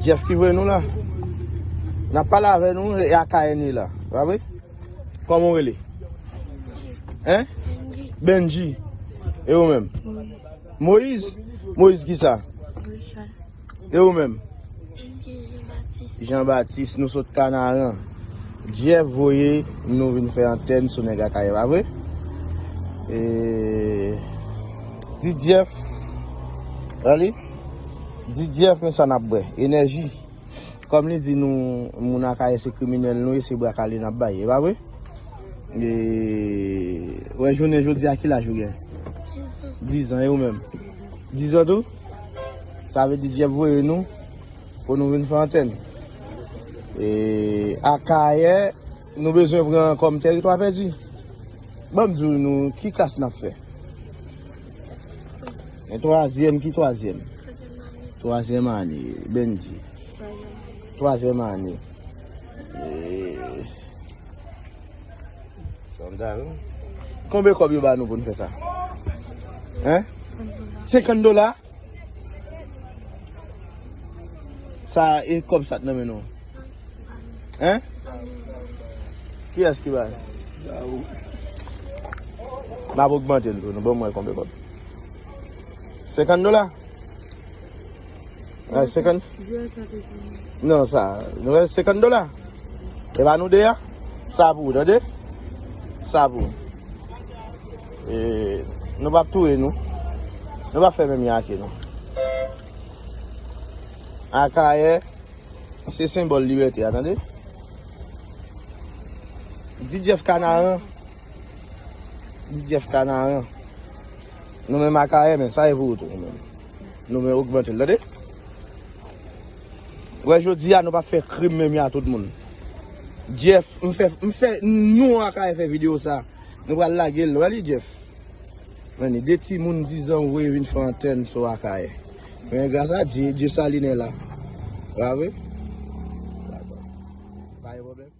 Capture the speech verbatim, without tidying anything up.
Jeff ki voye nou la. N ap pale avè nou, e Akayè nou ye la. Pa vre? Kòman w rele? Hein? Benji. E ou menm? Moyiz. Moyiz? Moyiz kisa? Richard. E ou menm? Jean Baptiste. Jean Baptiste, nou sot Kanaran. Jeff voye nou vin fè antèn sou nèg Akayè, pa vre? E, di Jeff, ale, di Jeff, men sa n ap bwè. Enèji. Kòm li di nou, moun Akayè se kriminèl nou ye, se bra kale n ap bay, e pa vre? E, wè, jounen jodi a, ki laj ou gen? Dizan. Dizan, e ou menm? Dizan tou? Sa vle di Jeff voye nou pou nou vin fè antèn. E, Akayè, nou bezwen pran kòm tèritwa pèdi. Ban m di nou, ki klas n ap fè? Men twazyèm, ki twazyèm? Twazyèm ane, Benji. Twazyèm ane. E, sandal. Konbyen kòb yo ba nou pou n fè sa? Hein? Senkant dola? Sa, e kòb sa t nan men nou? Hein? Kiyès ki bay? M ap ogmante l pou nou, ban m wè konbyen kòb. Senkant dola? Ay, senkant? Non, sa, nou wè senkant dola. E pa nou de a? Sa pou ou, tande? Sa pou ou. E, nou p ap touye nou. Nou p ap fè menm jan ak nou. Akayè, se senbòl libète a, tande? Di Jeff Kanaran. Di Jeff Kanaran. Nou menm Akayè, men sa e pou ou tou, nou menm. Nou menm ogmante l, tande? Wè, jodi a, nou p ap fè krim menm jan ak tout moun. Jeff, m fè, m fè, nou Akayè fè videyo sa. Nou pral lage l, wè li, Jeff. Men de timoun dizan voye vin fè antèn sou Akayè. Men gras a Dye, Dye Salinen la. Pa vre? Dakò. Pa gen pwoblèm.